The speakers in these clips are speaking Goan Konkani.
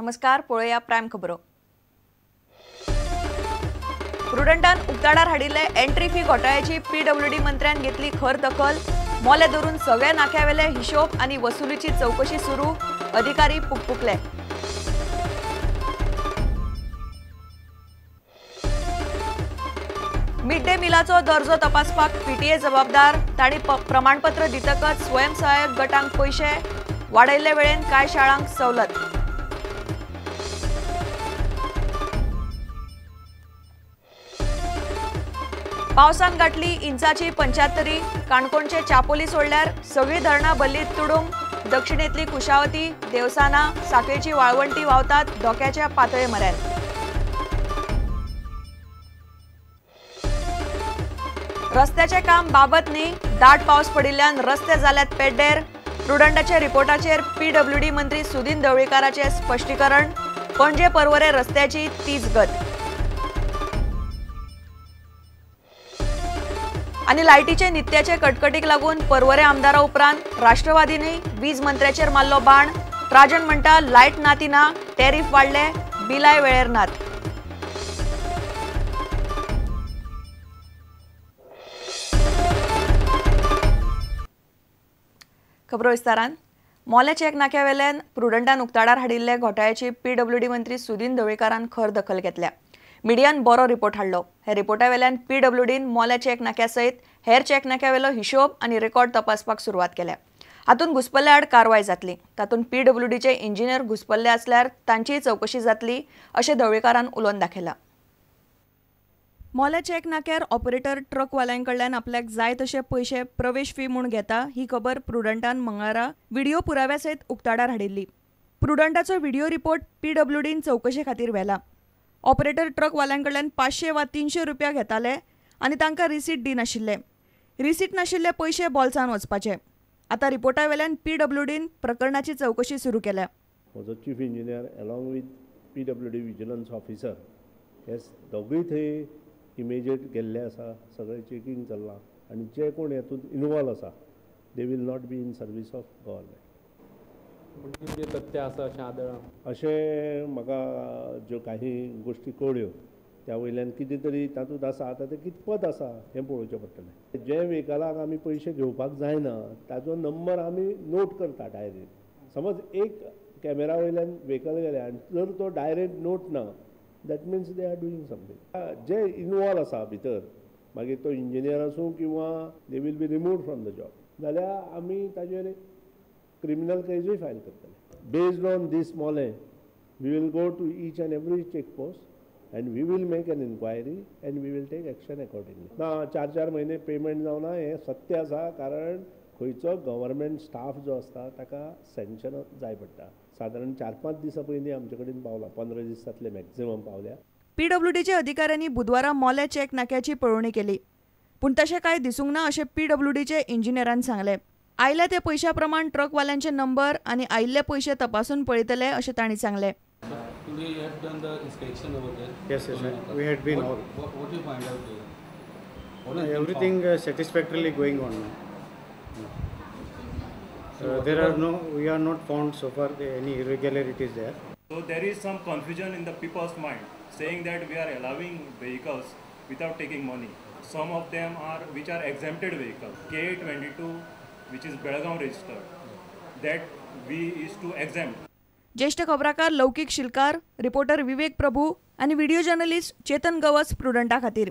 नमस्कार, पळोवया प्रायम खबरो. प्रुडंटान उक्ताडार हाडिल्ले एंट्री फी घोटाळ्याची पीडब्ल्यूडी मंत्र्यान घेतली खर दखल. मोले धरून सगळ्या नाक्यावेले हिशोब आनी वसुलीची चौकशी सुरू, अधिकारी पुकपुकले. मिड डे मिलाचो दर्जो तपासपाक पीटीए जबाबदार, तांणी प्रमाणपत्र दितकच स्वयंसहाय्यक गटांक पयशे, वाडयल्ले वेळेन कांय शाळांक सवलत. पावसान गाठली इंचाची 75, काणकोणचे चापोली सोडल्यार सगळीं धरणां भरलीं तुडूंब. दक्षिणेंतली कुशावती, देवसाना, साखळेची वाळवंटी व्हांवतात धोक्याच्या पातळे मऱ्यान. रस्त्याचें काम बाबत न्ही, दाट पावस पडिल्ल्यान रस्ते जाल्यात पेड्डेर. प्रुडंटाच्या रिपोर्टाचेर पीडब्ल्यूडी मंत्री सुदिन ढवळीकाराचें स्पश्टीकरण. पणजे पर्वरे रस्त्याची तीच गत. आनी लायटीचे नित्याचे कटकटीक लागून पर्वरे आमदारा उपरांत राष्ट्रवादींनी वीज मंत्र्याचेर मारलो बाण. राजन म्हणटा लायट ना ती ना, टॅरीफ वाडले, बिलाय वेळेर नात. खबरो विस्तारान. मोले चेक नाक्या वेल्यान प्रुडंटान उक्ताडार हाडिल्ले घोटाळ्याची पीडब्ल्यूडी मंत्री सुदिन ढवळीकारान खर दखल घेतल्या. मिडियान बरो रिपोर्ट हाडलो. ह्या रिपोर्टा वेल्यान पीडब्ल्यूडीन मोले चेक नाक्या सयत हेर चेक नाक्या वेलो हिशोब आनी रेकॉर्ड तपासपाक सुरवात केल्या. हातूंत घुसपल्ल्या आड कारवाय जातली. तातूंत पीडब्ल्यूडीचे इंजिनियर घुसपल्ले आसल्यार तांचीय चवकशी जातली अशें ढवळीकारान उलोवन दाखयलां. मोले चेक नाक्यार ऑपरेटर ट्रकवाल्यां कडल्यान आपल्याक जाय तशे पयशे प्रवेश फी म्हूण घेता ही खबर प्रुडंटान मंगळारा व्हिडिओ पुराव्या सयत उक्ताडार हाडिल्ली. प्रुडंटाचो व्हिडिओ रिपोर्ट पीडब्ल्यूडीन चवकशे खातीर व्हेला. ऑपरेटर ट्रकवाल्यां कडल्यान 500 वा 300 रुपया घेताले आनी तांकां रिसीट दिनाशिल्ले. रिसीट नाशिल्ले पयशे बोल्सान वचपाचे. आतां रिपोर्टा वेल्यान पीडब्ल्यूडीन प्रकरणाची चवकशी सुरू केल्या. म्हजो chief engineer along with PWD vigilance officer हे दोगूय थंय इमिजिएट गेल्ले आसा. सगळें चेकींग चल्लां आनी जे कोण हेतूंत इनवॉल्व आसा they will not be in service of government. कितें तथ्य आसा अशें आदळां अशें म्हाका ज्यो काही गोश्टी कळ्ळ्यो त्या वयल्यान कितें तरी तातूंत आसा. आतां तें कितपत आसा हें पळोवचें पडटलें. जे व्हेकलाक आमी पयशे घेवपाक जायना ताजो नंबर आमी नोट करता डायरेक्ट. समज एक कॅमेरा वयल्यान व्हेकल गेलें आनी जर तो डायरेक्ट नोट ना, that means they are doing something. J involve आसा भितर, मागीर तो इंजिनियर आसूं किंवा they will be removed from the job, जाल्यार आमी ताजेर क्रिमिनल केजूय फायल करतले. Based on this Mollem we will go to each and every check post and we will make an inquiry and we will take action accordingly. ना 4-4 म्हयने पेमेंट जावना हें सत्य आसा, कारण खंयचो गव्हर्मेंट स्टाफ जो आसता ताका सँक्शन जाय पडटा. सादारण 4-5 दिसां पयलीं आमचे कडेन पावला, 15 दीस जातले मॅक्झिमम पावल्या. पीडब्ल्यूडीच्या अधिकाऱ्यांनी बुधवारा मोले चेक नाक्याची पळोवणी केली, पूण तशें कांय दिसूंक ना अशें पीडब्ल्यूडीचे इंजिनियरान सांगलें. आयल्या त्या पयशा प्रमाण ट्रकवाल्यांचे नंबर आनी आयिल्ले पयशे तपासून पळयतले अशें तांणी सांगलें. Yes, yes, we had been all. What do you find out there? What everything satisfactorily going on now. So there are no, we are not found so far any irregularities there. So there is some confusion in the people's mind, saying that we are allowing vehicles without taking money. Some of them are which are exempted vehicles, K22, which is Belgaum registered, that we is to exempt. ज्येष्ठ खबराकार लौकिक शिलकार, रिपोर्टर विवेक प्रभू आनी व्हिडिओ जर्नलिस्ट चेतन गवस प्रुडंटा खातीर.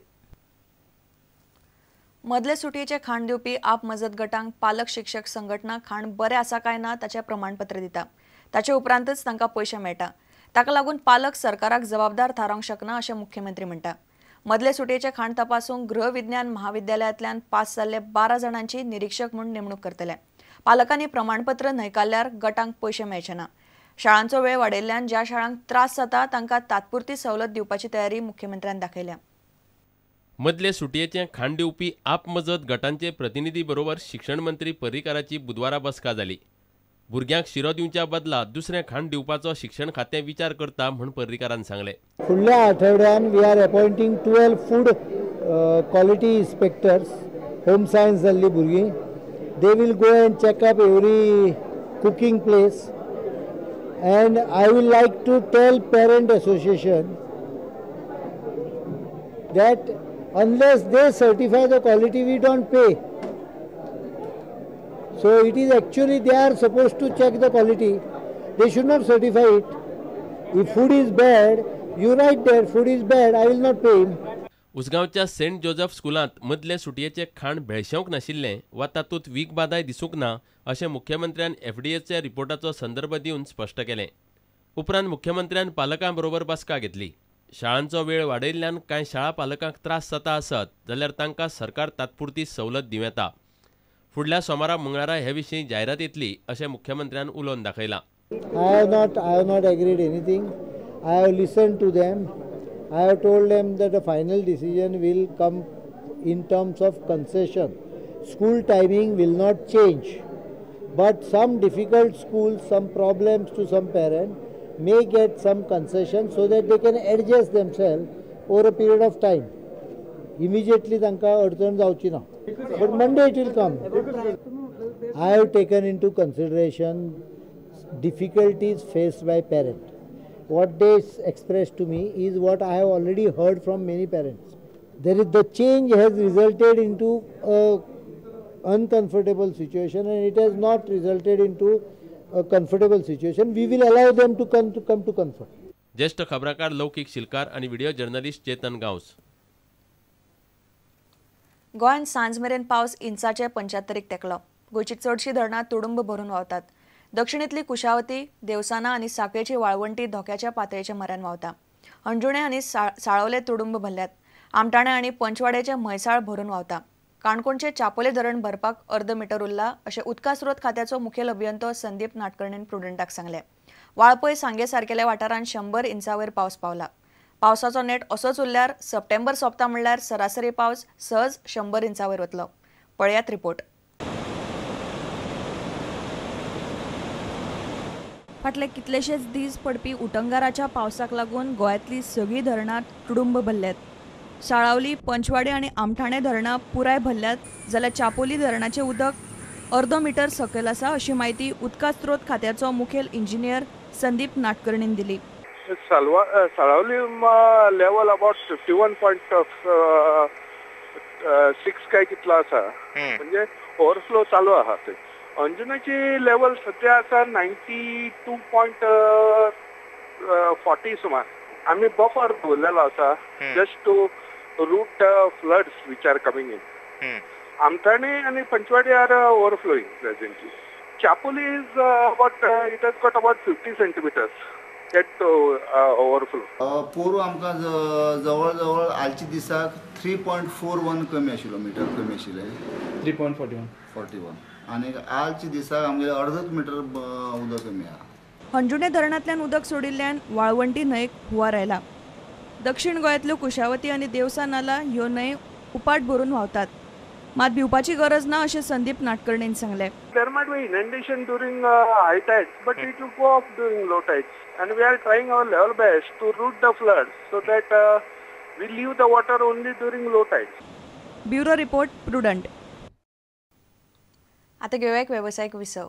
मदले सुटयेचें खाण दिवपी आप मजत गटांक पालक शिक्षक संघटना खाण बरें आसा काय ना ताचें प्रमाणपत्र दिता. ताचे उपरांतच तांकां पयशे मेळटा. ताका लागून पालक सरकाराक जबाबदार थारावंक शकना अशें मुख्यमंत्री म्हणटा. मदले सुटयेचें खाण तपासूंक गृहविज्ञान महाविद्यालयांतल्यान पास जाल्ले 12 जाणांची निरीक्षक म्हूण नेमणूक करतले. पालकांनी प्रमाणपत्र न्हयकारल्यार गटांक पयशे मेळचे ना. शाळांचो वेळ वाडयल्ल्यान ज्या शाळांक त्रास जाता तांकां तात्पुरती सवलत दिवपाची तयारी मुख्यमंत्र्यान दाखयल्या. मदले सुटयेचें खाण दिवपी आप मजत गटांचे प्रतिनिधी बरोबर शिक्षण मंत्री पर्रीकाराची बुधवारा बसका जाली. भुरग्यांक शिरो दिवच्या बदला दुसरें खाण दिवपाचो शिक्षण खातें विचार करता म्हूण पर्रीकारान सांगलें. फुडल्या आठवड्यान we are appointing 12 food quality inspectors, home science जाल्ली भुरगीं. They will go and check up every cooking place And I will like to tell parent association that unless they certify the quality, we don't pay. So it is actually they are supposed to check the quality. They should not certify it. If food is bad, you write there, food is bad, I will not pay him. उसगांवच्या Saint Joseph स्कुलांत मदले सुटयेचें खाण भेळशेवंक नाशिल्लें वा तातूंत वीख बादाय दिसूंक ना अशें मुख्यमंत्र्यान एफडीएच्या रिपोर्टाचो संदर्भ दिवन स्पश्ट केलें. उपरांत मुख्यमंत्र्यान पालकां बरोबर बसका घेतली. शाळांचो वेळ वाडयल्ल्यान कांय शाळा पालकांक त्रास जाता आसत जाल्यार तांकां सरकार तात्पुरती सवलत दिवं येता. फुडल्या सोमारा मंगळारा हे विशीं जायरात येतली अशें मुख्यमंत्र्यान उलोवन दाखयलां. I have not agreed anything. I have listened to them. I have told them that the final decision will come in terms of concession. School timing will not change, but some difficult schools, some problems to some parents may get some concession so that they can adjust themselves over a period of time. Immediately tanka अडचण जावची ना, but Monday it will come. I have taken into consideration difficulties faced by parents. What they expressed to me is what I have already heard from many parents. There is the change has resulted into a uncomfortable situation, and it has not resulted into a comfortable situation. We will allow them to come to comfort. ज्येष्ठ खबराकार लौकिक शिलकार आणि व्हिडिओ जर्नलिस्ट चेतन गांवस. गोंयांत सांज मेरेन पावस इंचाचे 75 तेंकलो. गोंयची चडशीं धरणां तुडुंब भरून व्हांवतात. दक्षिणेंतली कुशावती, देवसाना आनी साखळेची वाळवंटी धोक्याच्या पातळेच्या म्हऱ्यान व्हांवता. अंजुणे आनी साळवले तुडुंब भरल्यात. आमटाणे आनी पंचवाड्याचे म्हैसाळ भरून व्हांवता. काणकोणचे चापोले धरण भरपाक अर्द मिटर उरला अशें उदका स्रोत खात्याचो मुखेल अभियंतो संदीप नाटकर्णीन प्रुडंटाक सांगलें. वाळपय सांगे सारकेल्या वाठारांत 100 इंचां वयर पावस पावला. पावसाचो नेट असोच उरल्यार सप्टेंबर सोंपता म्हणल्यार सरासरी पावस सहज 100 इंचां वयर वतलो. पळयात रिपोर्ट. फाटले कितलेशेच दीस पडपी उटंगाराच्या पावसाक लागून गोंयांतली सगळीं धरणां तुडुंब भरल्यात. साळावली, पंचवाडे आनी आमठाणे धरणां पुराय भरल्यात जाल्यार चापोली धरणाचें उदक अर्दो मिटर सकयल आसा अशी म्हायती उदका स्रोत खात्याचो मुखेल इंजिनियर संदीप नाटकर्णीन दिली. साळावली लेवल अबाउट 51.6 काय कितलो आसा, म्हणजे ओवरफ्लो चालू आहा. ते अंजुनाची लेवल सध्या आसा 92.40 सुमार. आमी बफर दवरलेलो आसा just to route floods which are coming in. Amthane आनी Panchwadi are overflowing presently. Chapoli is about it has got about 50 centimetres yet to overflow. पोरू आमकां जवळ जवळ आलच्या दिसाक 3.41 कमी आशिल्लो, मिटर कमी आशिल्लें 3.41 आनी आलच्या दिसाक आमगेले अर्दच मिटर उदक कमी आहा. हंजुणे धरणांतल्यान उदक सोडिल्ल्यान वाळवंटी न्हंयेक हुंवार आयला. दक्षिण गोंयांतल्यो कुशावती आनी देवसा नाला ह्यो न्हंय उपाट भरून व्हांवतात. मात भिवपाची गरज ना अशें संदीप नाटकर्णीन सांगलें. There might be inundation during high tides, but it will go off during low tides. And we are trying our level best to route the floods so that we leave the water only during low tides. Bureau report, Prudent. आता घेऊया एक व्यावसायिक विसव.